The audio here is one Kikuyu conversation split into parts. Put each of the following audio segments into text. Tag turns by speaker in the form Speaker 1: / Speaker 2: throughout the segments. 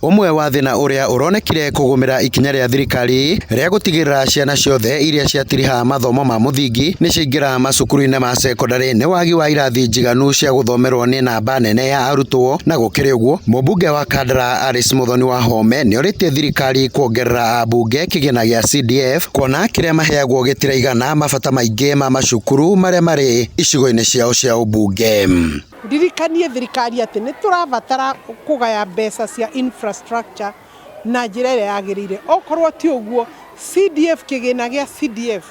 Speaker 1: Ũmwe wa thĩna ũrĩa ũronekire kũgũmĩra ikinya rĩa thirikari rĩa gũtigĩrĩra ciana ciothe iria ciatiriha mathomo ma mũthingi nĩ ciaingĩra macukuru-inĩ ma cekondarĩ nĩ wagi wa irathi njiganu cia gũthomerwo nĩ namba nene ya arutwo. Na gũkĩrĩ ũguo, mũmbunge wa Kandara Alice Muthoni Wahome nĩorĩtie thirikari kuongerera ambunge kĩgĩna gĩa CDF kuona kĩrĩa maheagwo gĩtiraigana mabata maingĩ ma macukuru marĩa marĩ icigo-inĩ ciao cia ũmbunge.
Speaker 2: Ndirikanie thirikari atĩ nĩ tũrabatara kũgaya mbeca cia infrastructure na njĩra ĩrĩa yagĩrĩire. Okorwo ti ũguo, CDF, kĩgĩna gĩa CDF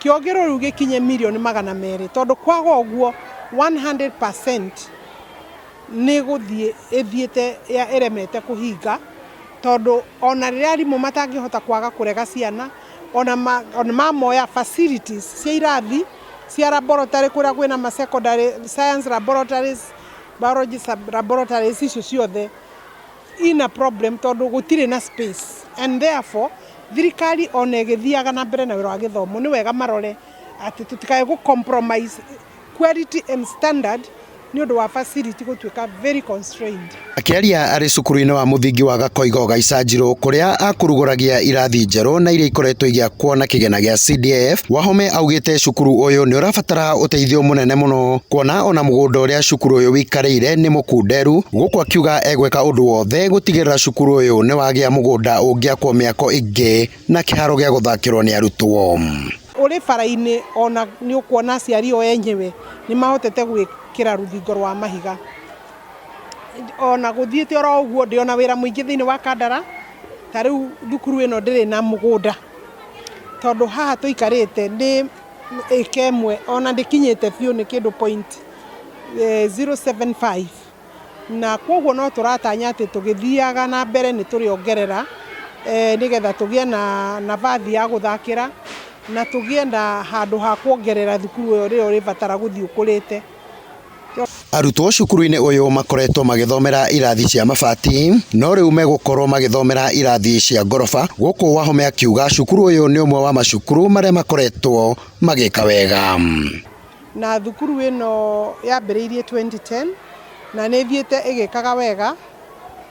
Speaker 2: kĩongererwo rĩu gĩkinye mirioni 200, tondũ kwaga ũguo 100% nĩ gũthiĩ ĩthiĩte ĩremete kũhinga, tondũ ona rĩrĩa arimũ matangĩhota kwaga kũrega ciana, ona mamoya facilities cia irathi cia laboratory kũrĩa kwĩna ma secondary science laboratories, biology laboratories, icio ciothe ina problem tondũ gũtirĩ na space. And therefore thirikari ona ĩgĩthiaga na mbere na wĩra wa gĩthomo, nĩ wega marore atĩ tũtikae gũ compromise quality and standard nĩ ũndũ wa facility gũtuĩka very constrained.
Speaker 1: Akĩaria arĩ cukuru-inĩ wa mũthingi wa Gakoigo Gaicanjirũ kũrĩa akurugũragia irathi njerũ na iria ikoretwo igĩakwo na kĩgĩna gĩa CDF, Wahome augĩte cukuru ũyũ nĩ ũrabatara ũteithio mũnene mũno kuona ona mũgũnda ũrĩa cukuru ũyũ wĩikarĩire nĩ mũkunderu, gũkũ akiuga egwĩka ũndũ wothe gũtigĩrĩra cukuru ũyũ nĩ wagĩa mũgũnda ũngĩakwo mĩako ĩngĩ na kĩharo gĩa gũthakĩrwo nĩ arutwo.
Speaker 2: Ũrĩ bara-inĩ ona nĩ ũkuona aciari o enyewe nĩ mahotete gwĩkĩra rũthingo rwa mahiga. Ona gũthiĩte oro ũguo, ndĩ ona wĩra mũingĩ thĩinĩ wa Kandara. Ta rĩu thukuru ĩno ndĩrĩ na mũgũnda, tondũ haha tũikarĩte nĩ ĩka 1, ona ndĩkinyĩte biũ, nĩ kĩndũ 0.075, na koguo no tũratanya atĩ tũgĩthiaga na mbere nĩ tũrĩongerera nĩgetha tũgĩe na nabathi ya gũthakĩra na tũgĩe na handũ ha kuongerera thukuru ĩyo rĩrĩa ũrĩbatara gũthiĩ ũkũrĩte.
Speaker 1: Arutwo cukuru-inĩ ũyũ makoretwo magĩthomera irathi cia mabati, no rĩu megũkorwo magĩthomera irathi cia ngoroba, gũkũ Wahome akiuga cukuru ũyũ nĩ ũmwe wa macukuru marĩa makoretwo magĩka wega.
Speaker 2: Na thukuru ĩno yambĩrĩirie 2010 na nĩ ĩthiĩte ĩgĩkaga wega.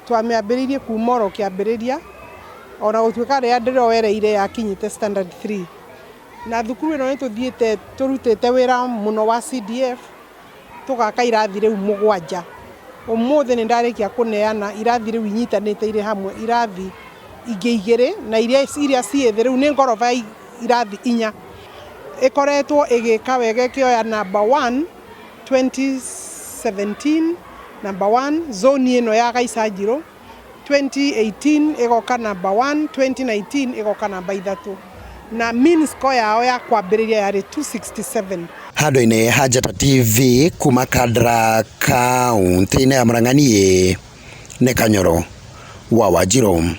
Speaker 2: Twamĩambĩrĩirie kuma oro kĩambĩrĩria, ona gũtuĩka rĩrĩa ndĩroereire yakinyĩte standard 3. Na thukuru ĩno nĩ tũthiĩte tũrutĩte wĩra mũno wa CDF, tũgaka irathi rĩu mũgwanja. Ũmũthĩ nĩ ndarĩkia kũneana irathi rĩu inyitanĩte irĩ hamwe, irathi ingĩ igĩrĩ na iria ciĩ thĩ, rĩu nĩ ngoroba irathi inya. Ĩkoretwo ĩgĩka wega, ĩkĩoya number 1 2017, number 1 zone ĩno ya Gaicanjirũ, 2018 ĩgoka number 1, 2019 ĩgoka namba 3, na mean score yao ya kwambĩrĩria yarĩ 267.
Speaker 1: Handũ-inĩ ha Njata TV kuma Kandara, kaũntĩ-inĩ ya Murang'a, niĩ nĩ Kanyoro wa Wanjirũ.